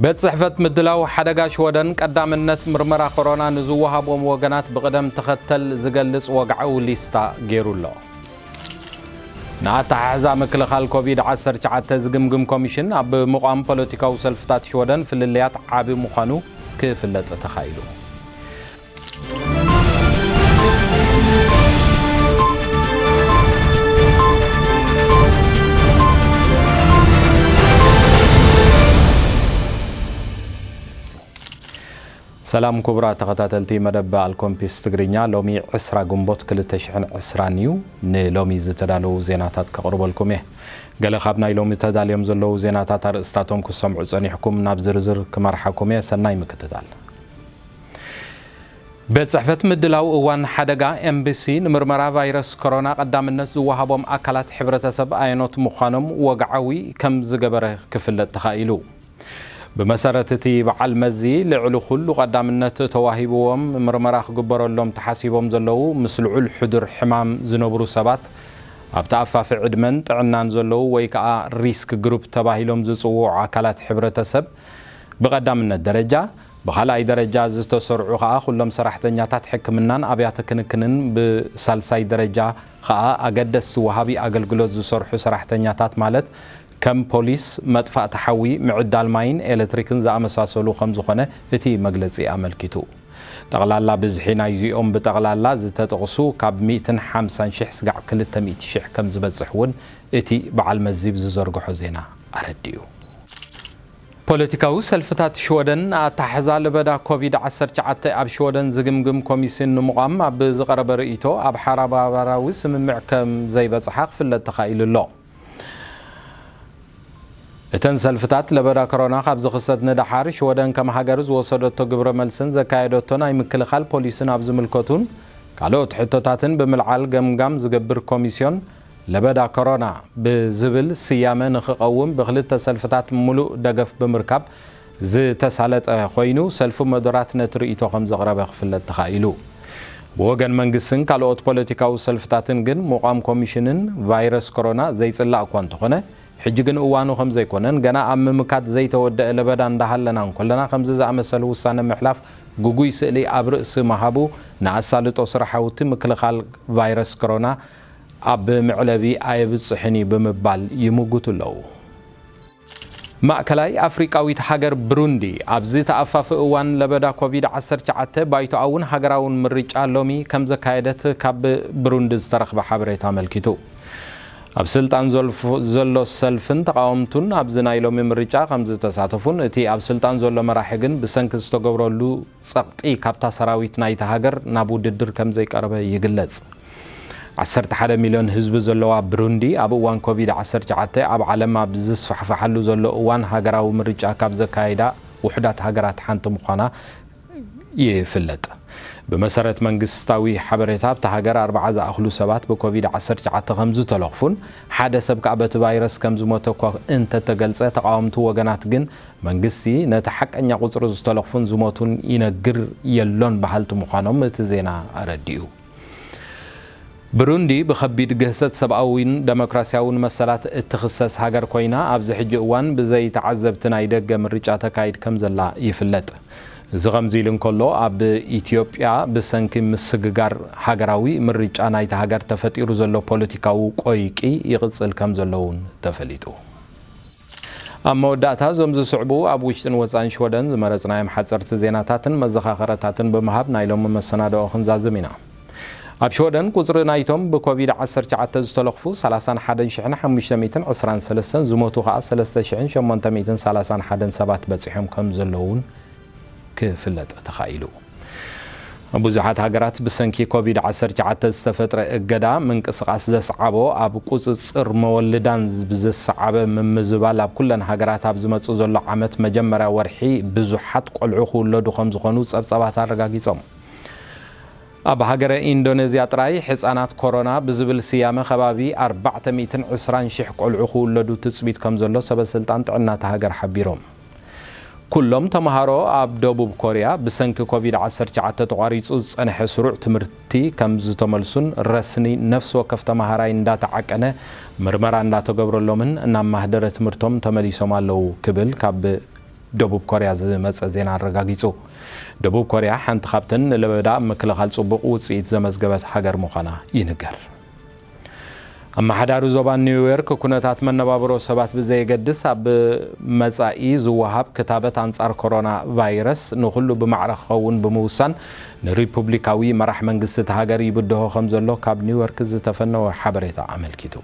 ቤት ጽሕፈት ምድላው ሓደጋ ሽወደን ቀዳምነት ምርመራ ኮሮና ንዝወሃቦም ወገናት ብቕደም ተኸተል ዝገልጽ ወግዓዊ ሊስታ ገይሩ ኣሎ። ንኣተሓሕዛ ምክልኻል ኮቪድ ዓሰርተ ትሽዓተ ዝግምግም ኮሚሽን ኣብ ምቋም ፖለቲካዊ ሰልፍታት ሽወደን ፍልልያት ዓቢ ምዃኑ ክፍለጥ ተኻኢሉ። ሰላም ክቡራት ተኸታተልቲ መደብ ኣልኮምፒስ ትግርኛ፣ ሎሚ ዕስራ ግንቦት ክልተ ሽሕን ዕስራን እዩ። ንሎሚ ዝተዳለዉ ዜናታት ከቕርበልኩም እየ። ገለ ካብ ናይ ሎሚ ተዳልዮም ዘለዉ ዜናታት ኣርእስታቶም ክሰምዑ ጸኒሕኩም፣ ናብ ዝርዝር ክመርሓኩም እየ። ሰናይ ምክትታል። ቤት ጽሕፈት ምድላው እዋን ሓደጋ ኤምቢሲ ንምርመራ ቫይረስ ኮሮና ቀዳምነት ዝወሃቦም ኣካላት ሕብረተሰብ ኣየኖት ምዃኖም ወግዓዊ ከም ዝገበረ ክፍለጥ ተኻኢሉ። ብመሰረት እቲ በዓል መዚ፣ ልዕሊ ኩሉ ቀዳምነት ተዋሂብዎም ምርመራ ክግበረሎም ተሓሲቦም ዘለዉ ምስ ልዑል ሕዱር ሕማም ዝነብሩ ሰባት፣ ኣብ ተኣፋፊ ዕድመን ጥዕናን ዘለዉ ወይ ከኣ ሪስክ ግሩፕ ተባሂሎም ዝጽውዑ ኣካላት ሕብረተሰብ ብቐዳምነት ደረጃ፣ ብኻልኣይ ደረጃ ዝተሰርዑ ከኣ ኩሎም ሰራሕተኛታት ሕክምናን ኣብያተ ክንክንን፣ ብሳልሳይ ደረጃ ከኣ ኣገደስቲ ወሃቢ ኣገልግሎት ዝሰርሑ ሰራሕተኛታት ማለት ከም ፖሊስ፣ መጥፋእቲ ሓዊ፣ ምዕዳል ማይን ኤሌክትሪክን ዝኣመሳሰሉ ከም ዝኾነ እቲ መግለጺ ኣመልኪቱ። ጠቕላላ ብዝሒ ናይዚኦም ብጠቕላላ ዝተጠቕሱ ካብ ሚእትን ሓምሳን ሽሕ ስጋዕ ክልተ ሚእቲ ሽሕ ከም ዝበጽሕ እውን እቲ በዓል መዚ ብዝዘርግሖ ዜና ኣረዲኡ። ፖለቲካዊ ሰልፍታት ሽወደን ኣተሓሕዛ ለበዳ ኮቪድ ዓሰርተ ትሽዓተ ኣብ ሽወደን ዝግምግም ኮሚስዮን ንምቋም ኣብ ዝቐረበ ርእይቶ ኣብ ሓባራዊ ስምምዕ ከም ዘይበጽሓ ክፍለጥ ተኻኢሉ ኣሎ። እተን ሰልፍታት ለበዳ ኮሮና ካብ ዝኽሰት ንደሓር ሽወደን ከም ሃገር ዝወሰደቶ ግብረ መልስን ዘካየደቶ ናይ ምክልኻል ፖሊስን ኣብ ዝምልከቱን ካልኦት ሕቶታትን ብምልዓል ገምጋም ዝገብር ኮሚስዮን ለበዳ ኮሮና ብዝብል ስያመ ንኽቐውም ብክልተ ሰልፍታት ምሉእ ደገፍ ብምርካብ ዝተሳለጠ ኮይኑ፣ ሰልፊ ሞደራት ነቲ ርእይቶ ከም ዘቕረበ ክፍለጥ ተኻኢሉ። ብወገን መንግስትን ካልኦት ፖለቲካዊ ሰልፍታትን ግን ምቋም ኮሚሽንን ቫይረስ ኮሮና ዘይጽላእ እኳ እንተኾነ፣ ሕጂ ግን እዋኑ ከም ዘይኮነን ገና ኣብ ምምካት ዘይተወደአ ለበዳ እንዳሃለና እንኮለና ከምዚ ዝኣመሰለ ውሳነ ምሕላፍ ግጉይ ስእሊ ኣብ ርእሲ ምሃቡ ንኣሳልጦ ስራሓውቲ ምክልኻል ቫይረስ ኮሮና ኣብ መዕለቢ ኣየብጽሕን እዩ ብምባል ይምጉቱ ኣለዉ። ማእከላይ ኣፍሪቃዊት ሃገር ብሩንዲ ኣብዚ ተኣፋፊ እዋን ለበዳ ኮቪድ ዓሰርተ ትሽዓተ ባይቶኣውን ሃገራውን ምርጫ ሎሚ ከም ዘካየደት ካብ ብሩንዲ ዝተረኽበ ሓበሬታ ኣመልኪቱ። ኣብ ስልጣን ዘልፍ-፣ ዘሎ ሰልፍን ተቃወምቱን ኣብዚ ናይ ሎሚ ምርጫ ከም ዝተሳተፉን እቲ ኣብ ስልጣን ዘሎ መራሒ ግን ብሰንኪ ዝተገብረሉ ጸቕጢ ካብታ ሰራዊት ናይታ ሃገር ናብ ውድድር ከም ዘይቀረበ ይግለጽ። ዓሰርተ ሓደ ሚልዮን ህዝቢ ዘለዋ ብሩንዲ ኣብ እዋን ኮቪድ ዓሰርተ ትሽዓተ ኣብ ዓለም ኣብ ዝስፋሕፍሓሉ ዘሎ እዋን ሃገራዊ ምርጫ ካብ ዘካየዳ ውሑዳት ሃገራት ሓንቲ ምዃና ይፍለጥ። ብመሰረት መንግስታዊ ሓበሬታ ኣብታ ሃገር ኣርብዓ ዝኣኽሉ ሰባት ብኮቪድ ዓሰርተ ትሽዓተ ከም ዝተለኽፉን ሓደ ሰብ ከኣ በቲ ቫይረስ ከም ዝሞተ እኳ እንተተገልጸ፣ ተቃወምቲ ወገናት ግን መንግስቲ ነቲ ሓቀኛ ቁጽሪ ዝተለኽፉን ዝሞቱን ይነግር የሎን በሃልቲ ምዃኖም እቲ ዜና ኣረዲኡ። ብሩንዲ ብኸቢድ ግህሰት ሰብኣዊን ደሞክራስያውን መሰላት እትኽሰስ ሃገር ኮይና፣ ኣብዚ ሕጂ እዋን ብዘይ ተዓዘብቲ ናይ ደገ ምርጫ ተካይድ ከም ዘላ ይፍለጥ። እዚ ከምዚ ኢሉ እንከሎ፣ ኣብ ኢትዮጵያ ብሰንኪ ምስግጋር ሃገራዊ ምርጫ ናይታ ሃገር ተፈጢሩ ዘሎ ፖለቲካዊ ቆይቂ ይቕጽል ከም ዘሎ እውን ተፈሊጡ። ኣብ መወዳእታ፣ እዞም ዝስዕቡ ኣብ ውሽጥን ወጻኢን ሽወደን ዝመረጽናዮም ሓጸርቲ ዜናታትን መዘኻኸረታትን ብምሃብ ናይ ሎሚ መሰናድኦ ክንዛዝም ኢና። ኣብ ሽወደን ቁጽሪ ናይቶም ብኮቪድ ዓሰርተ ትሽዓተ ዝተለኽፉ ሰላሳን ሓደን ሽሕን ሓሙሽተ ሚእትን ዕስራን ሰለስተን፣ ዝሞቱ ከኣ ሰለስተ ሽሕን ሸሞንተ ሚእትን ሰላሳን ሓደን ሰባት በጺሖም ከም ዘለዉ እውን ክፍለጥ ተኻኢሉ። ኣብ ብዙሓት ሃገራት ብሰንኪ ኮቪድ ዓሰርተ ትሽዓተ ዝተፈጥረ እገዳ ምንቅስቓስ ዘስዓቦ፣ ኣብ ቁጽጽር መወልዳን ብዝሰዓበ ምምዝባል ኣብ ኩለን ሃገራት ኣብ ዝመጽእ ዘሎ ዓመት መጀመርያ ወርሒ ብዙሓት ቆልዑ ክውለዱ ከም ዝኾኑ ጸብጻባት ኣረጋጊጾም። ኣብ ሃገረ ኢንዶኔዝያ ጥራይ ሕጻናት ኮሮና ብዝብል ስያመ ከባቢ ኣርባዕተ ሚእትን ዕስራን ሽሕ ቆልዑ ክውለዱ ትጽቢት ከም ዘሎ ሰበ ስልጣን ጥዕና እታ ሃገር ሓቢሮም። ኩሎም ተምሃሮ ኣብ ደቡብ ኮርያ ብሰንኪ ኮቪድ ዓሰርተ ትሽዓተ ተቋሪጹ ዝጸንሐ ስሩዕ ትምህርቲ ከም ዝተመልሱን ረስኒ ነፍሲ ወከፍ ተምሃራይ እንዳተዓቀነ ምርመራ እንዳተገብረሎምን ናብ ማህደረ ትምህርቶም ተመሊሶም ኣለዉ ክብል ካብ ደቡብ ኮርያ ዝመጸ ዜና ኣረጋጊጹ። ደቡብ ኮርያ ሓንቲ ካብተን ንለበዳ ኣብ ምክልኻል ጽቡቕ ውጽኢት ዘመዝገበት ሃገር ምዃና ይንገር። ኣመሓዳሪ ዞባ ኒውዮርክ ኩነታት መነባብሮ ሰባት ብዘየገድስ ኣብ መጻኢ ዝወሃብ ክታበት ኣንጻር ኮሮና ቫይረስ ንኹሉ ብማዕረ ክኸውን ብምውሳን ንሪፑብሊካዊ መራሕ መንግስቲ እቲ ሃገር ይብድሆ ከም ዘሎ ካብ ኒውዮርክ ዝተፈነወ ሓበሬታ ኣመልኪቱ።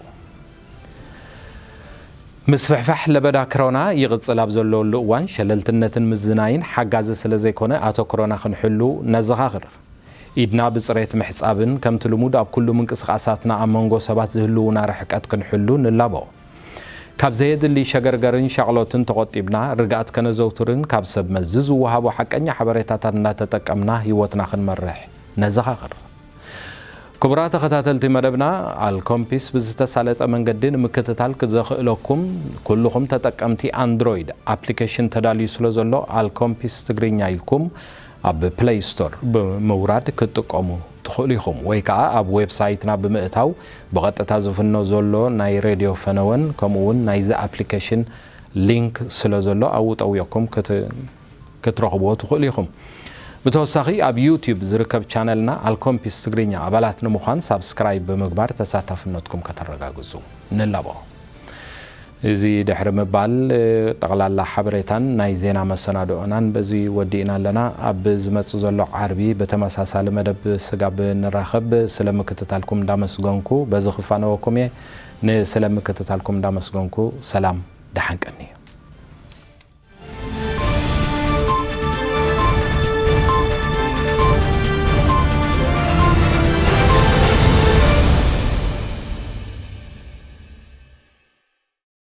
ምስፍሕፋሕ ለበዳ ክሮና ይቕጽል ኣብ ዘለወሉ እዋን ሸለልትነትን ምዝናይን ሓጋዚ ስለ ዘይኮነ ኣተኩሮና ክንሕሉ ነዘኻኽር። ኢድና ብጽሬት ምሕጻብን ከምቲ ልሙድ ኣብ ኩሉ ምንቅስቓሳትና ኣብ መንጎ ሰባት ዝህልውና ርሕቀት ክንሕሉ ንላቦ። ካብ ዘየድሊ ሸገርገርን ሻቕሎትን ተቖጢብና ርግኣት ከነዘውትርን ካብ ሰብ መዚ ዝወሃቡ ሓቀኛ ሓበሬታታት እንዳተጠቀምና ህይወትና ክንመርሕ ነዘኻኽር። ክቡራት ተኸታተልቲ መደብና፣ ኣልኮምፒስ ብዝተሳለጠ መንገዲ ንምክትታል ክዘኽእለኩም ኩልኹም ተጠቀምቲ ኣንድሮይድ ኣፕሊኬሽን ተዳልዩ ስለ ዘሎ ኣልኮምፒስ ትግርኛ ኢልኩም ኣብ ፕለይ ስቶር ብምውራድ ክትጥቀሙ ትኽእሉ ኢኹም ወይ ከዓ ኣብ ዌብሳይትና ብምእታው ብቐጥታ ዝፍኖ ዘሎ ናይ ሬድዮ ፈነወን ከምኡ እውን ናይዚ ኣፕሊኬሽን ሊንክ ስለ ዘሎ ኣብኡ ጠውዮኩም ክትረኽብዎ ትኽእሉ ኢኹም። ብተወሳኺ ኣብ ዩቲዩብ ዝርከብ ቻነልና ኣልኮምፒስ ትግርኛ ኣባላት ንምዃን ሳብስክራይብ ብምግባር ተሳታፍነትኩም ከተረጋግፁ ንላቦ። እዚ ድሕሪ ምባል ጠቕላላ ሓበሬታን ናይ ዜና መሰናድኦናን በዚ ወዲእና ኣለና። ኣብ ዝመጽእ ዘሎ ዓርቢ ብተመሳሳሊ መደብ ስጋብ ንራኸብ ስለ ምክትታልኩም እንዳመስገንኩ በዚ ክፋነወኩም እየ። ንስለ ምክትታልኩም እንዳመስገንኩ ሰላም ደሓን ቀኒ።